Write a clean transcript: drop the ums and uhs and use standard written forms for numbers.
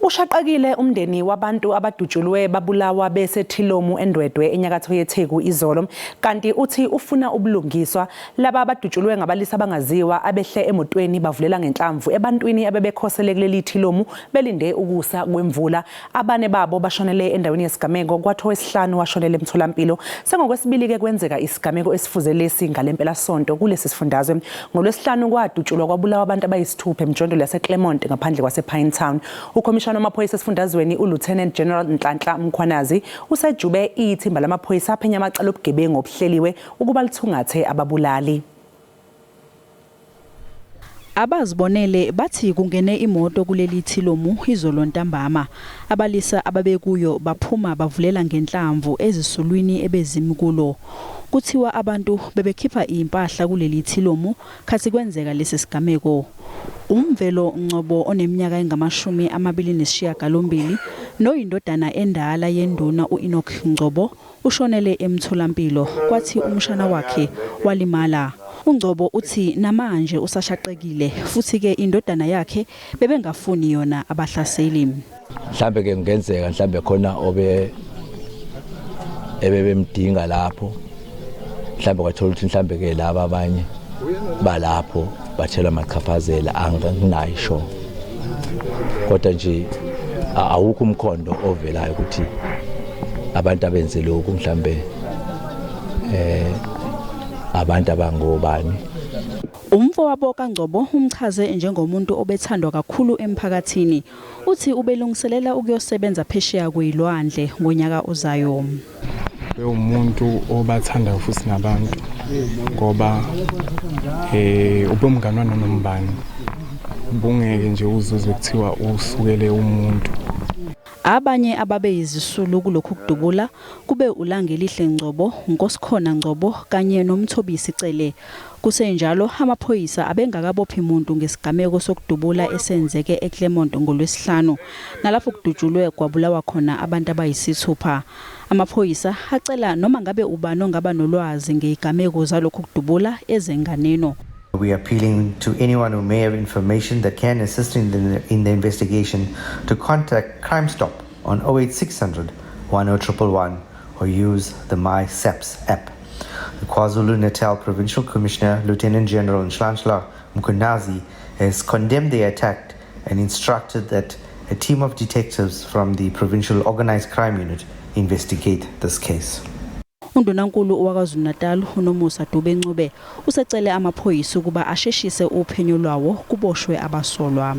Ushaqekile umndeni wabantu abadutshulwe babulawa beseThilomu eNdwedwe enyakatho yeTheku izolo, kanti uthi ufuna ubulungiswa. Laba abadutshulwe ngabalisa abangaziwa abehle emotweni bavulela ngenhlamvu ebantwini abebekhosele kuleli Thilomu belinde ukusa kwemvula. Abane babo bashonele endaweni yesigameko, kwathi owesihlanu washonela emtholampilo. Sengokwesibili-ke kwenzeka isigameko esifuze lesi ngale mpelasonto kulesi sifundazwe. NgoLwesihlanu kwadutshulwa kwabulawa abantu abayisithupha emjondolo yaseClermont ngaphandle kwasePinetown. Ukhomishana wamaphoyisa esifundazweni uLieutenant General Nhlanhla Mkhwanazi usejube ithimba lamaphoyisa aphenya amacala obugebengu obuhleliwe ukuba lithungathe ababulali. Abazibonele bathi kungene imoto kuleli thilomu izolo ntambama. Abalisa ababekuyo baphuma bavulela ngenhlamvu ezisulwini ebezimi kulo. Kuthiwa abantu bebekhipha impahla kuleli thilomu khathi kwenzeka lesi sigameko. UMvelo Ngcobo oneminyaka engama-28 noyindodana endala yenduna u-Enoch Ngcobo ushonele emtholampilo kwathi umshana wakhe walimala. UNgcobo uthi namanje usashaqekile futhi-ke indodana yakhe bebengafuni yona abahlaseli. Mhlambe ke kungenzeka mhlambe khona obe ebebemdinga lapho, mhlambe kwathola ukuthi mhlambe ke laba abanye balapho bathela amachaphazela, anginayo sure, kodwa nje awukho umkhondo ovelayo ukuthi abantu abenze lokhu mhlambe abantu abangobani. Umfowabo kaNgcobo umchaze njengomuntu obethandwa kakhulu emphakathini. Uthi ubelungiselela ukuyosebenza phesheya kwezilwandle ngonyaka ozayo. Bewumuntu obathandayo futhi nabantu, ngoba ubemngani wanombani, ubungeke nje uzuzwe kuthiwa usukele umuntu. Abanye ababeyizisulu kulokhu kudubula kube uLangelihle Ngcobo, Nkosikhona Ngcobo kanye noMthobisi Cele. Kusenjalo amaphoyisa abengakabophi muntu ngesigameko sokudubula esenzeke eClermont ngoLwesihlanu, nalapho kudutshulwe kwabulawa khona abantu abayisithupha. Amaphoyisa acela noma ngabe ubani ongaba nolwazi ngezigameko zalokhu kudubula ezenganeno. We are appealing to anyone who may have information that can assist in the investigation to contact Crime Stop on 08600 10111 or use the MySAPS app. The KwaZulu-Natal Provincial Commissioner, Lieutenant General Nhlanhla Mkhwanazi, has condemned the attack and instructed that a team of detectives from the Provincial Organized Crime Unit investigate this case. UNdunankulu waKwaZulu-Natal uNomusa Dube Ncube usecele amaphoyisa ukuba asheshise uphenyo lwawo kuboshwe abasolwa.